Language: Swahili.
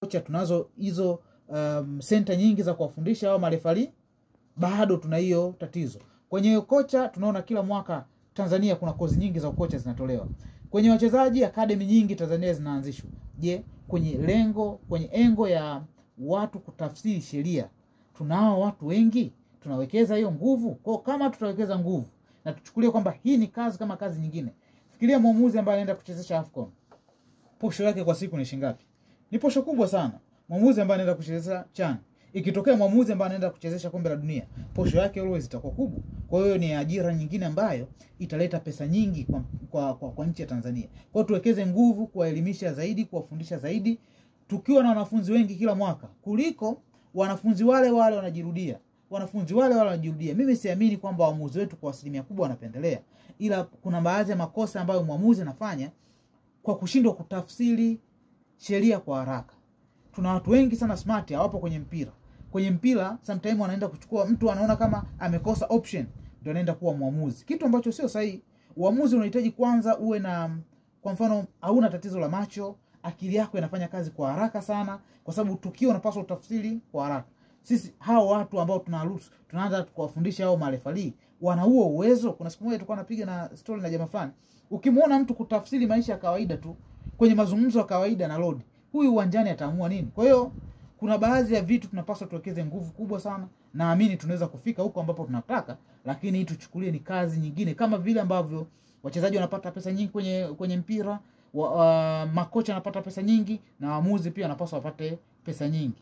Kocha tunazo hizo senta nyingi za kuwafundisha hao marefali, bado tuna hiyo tatizo. Kwenye kocha tunaona kila mwaka Tanzania kuna kozi nyingi za kocha zinatolewa. Kwenye wachezaji academy nyingi Tanzania zinaanzishwa. Je, kwenye lengo, kwenye engo ya watu kutafsiri sheria, tunao watu wengi? Tunawekeza hiyo nguvu? Kwa kama tutawekeza nguvu na tuchukulie kwamba hii ni kazi kama kazi nyingine. Fikiria mwamuzi ambaye anaenda kuchezesha AFCON, posho yake kwa siku ni shilingi ngapi? Ni posho kubwa sana. Mwamuzi ambaye anaenda kuchezesha CHAN, ikitokea mwamuzi ambaye anaenda kuchezesha kombe la dunia, posho yake always itakuwa kubwa. Kwa hiyo ni ajira nyingine ambayo italeta pesa nyingi kwa nchi ya Tanzania. Kwa hiyo tuwekeze nguvu kuwaelimisha zaidi, kuwafundisha zaidi, tukiwa na wanafunzi wengi kila mwaka kuliko wanafunzi wale wale wanajirudia. Wanafunzi wale wale wanajirudia. Mimi siamini kwamba waamuzi wetu kwa asilimia kubwa wanapendelea, ila kuna baadhi ya makosa ambayo mwamuzi anafanya kwa kushindwa kutafsiri sheria kwa haraka. Tuna watu wengi sana smart hawapo kwenye mpira. Kwenye mpira sometimes wanaenda kuchukua mtu anaona kama amekosa option ndio anaenda kuwa mwamuzi, kitu ambacho sio sahihi. Uamuzi unahitaji kwanza uwe na, kwa mfano, hauna tatizo la macho, akili yako inafanya kazi kwa haraka sana, kwa sababu tukio unapaswa utafsiri kwa haraka. Sisi hao watu ambao tunaruhusu tunaanza kuwafundisha hao marefali wana huo uwezo. Kuna siku moja tulikuwa napiga na story na jamaa fulani, ukimwona mtu kutafsiri maisha ya kawaida tu kwenye mazungumzo ya kawaida na road, huyu uwanjani ataamua nini? Kwa hiyo kuna baadhi ya vitu tunapaswa tuwekeze nguvu kubwa sana. Naamini tunaweza kufika huko ambapo tunataka, lakini tuchukulie ni kazi nyingine, kama vile ambavyo wachezaji wanapata pesa nyingi kwenye mpira, makocha wanapata pesa nyingi, na waamuzi pia wanapaswa wapate pesa nyingi.